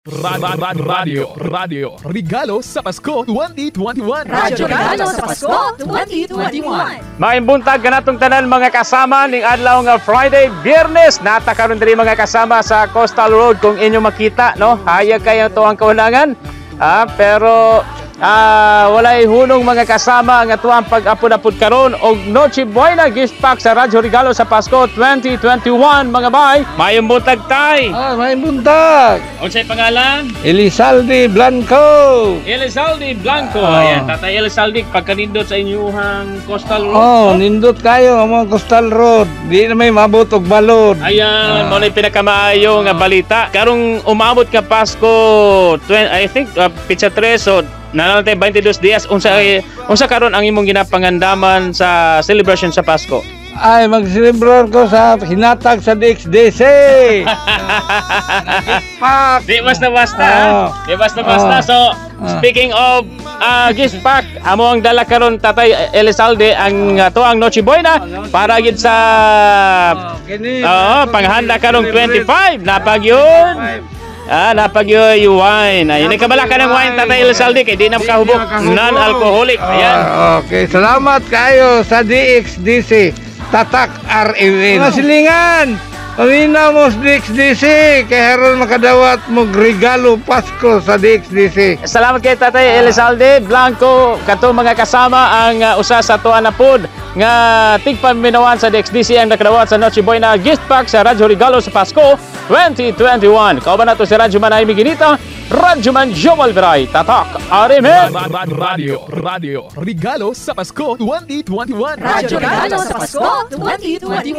Radio, Radio, Radio, Regalo sa Pasko 2021. Radyo Regalo sa Pasko 2021. Maayong buntag kanatong tanan, mga kasama, ning adlaw nga Friday, Biyernes. Nata karon diri, mga kasama, sa Coastal Road kung inyo makita, no. Hayag kayo to ang kaunangan. Pero walay hunong, mga kasama, ang atuang pag-apod-apod karon og Noche Buena gift pack sa Radyo Regalo sa Pasko 2021, mga bay. Maayong buntag, tay. Ah, may buntag. Unsay pangalan? Elizalde Blanco. Elizalde Blanco. Ah. Ayan, Tatay Elizalde, pagkanindot sa inyuhang Coastal Road. Oh, nindot kayo ang mga Coastal Road. Di na may mabot og balod. Ayan, mao na yung pinakamaayo nga balita. Karong umabot ka Pasko, 20, I think petsa 3, so naa na tay 22 dias. Unsa karon ang imong ginapangandaman sa celebration sa Pasko? Ay, magselebrar ko sa hinatag sa DXDC. Pak. Di basta-basta. Ah. Di basta-basta. Ah. So, speaking of gift pack, amo ang dala karon, Tatay Elizalde, ang to ang Noche Buena para gid sa Kini. Oo, panghanda karong 25. Napag yun. Napag yun yung wine. Ay, nagkabala ka ng wine, Tatay Elizalde, kay di na makahubok. Non-alcoholic. Ayan. Ah, okay, salamat kayo sa DXDC. Tatak RMN. Mga silingan, paminaw mo sa DXDC. Kaya aron makadawat mo regalo Pasko sa DXDC. Salamat kay Tatay Elizalde Blanco, kato, mga kasama, ang usa sa tuan na pod nga tigpaminawan sa DXDC ang nakadawat sa Noche Buena gift pack sa Radyo Regalo sa Pasko 2021. Kauban nato si Radyo Man Amy Ginita, Radyo Man Joel Viray, Tatak RMN! Radio, Radio, Regalo sa Pasko 2021. Radyo Regalo sa Pasko 2021.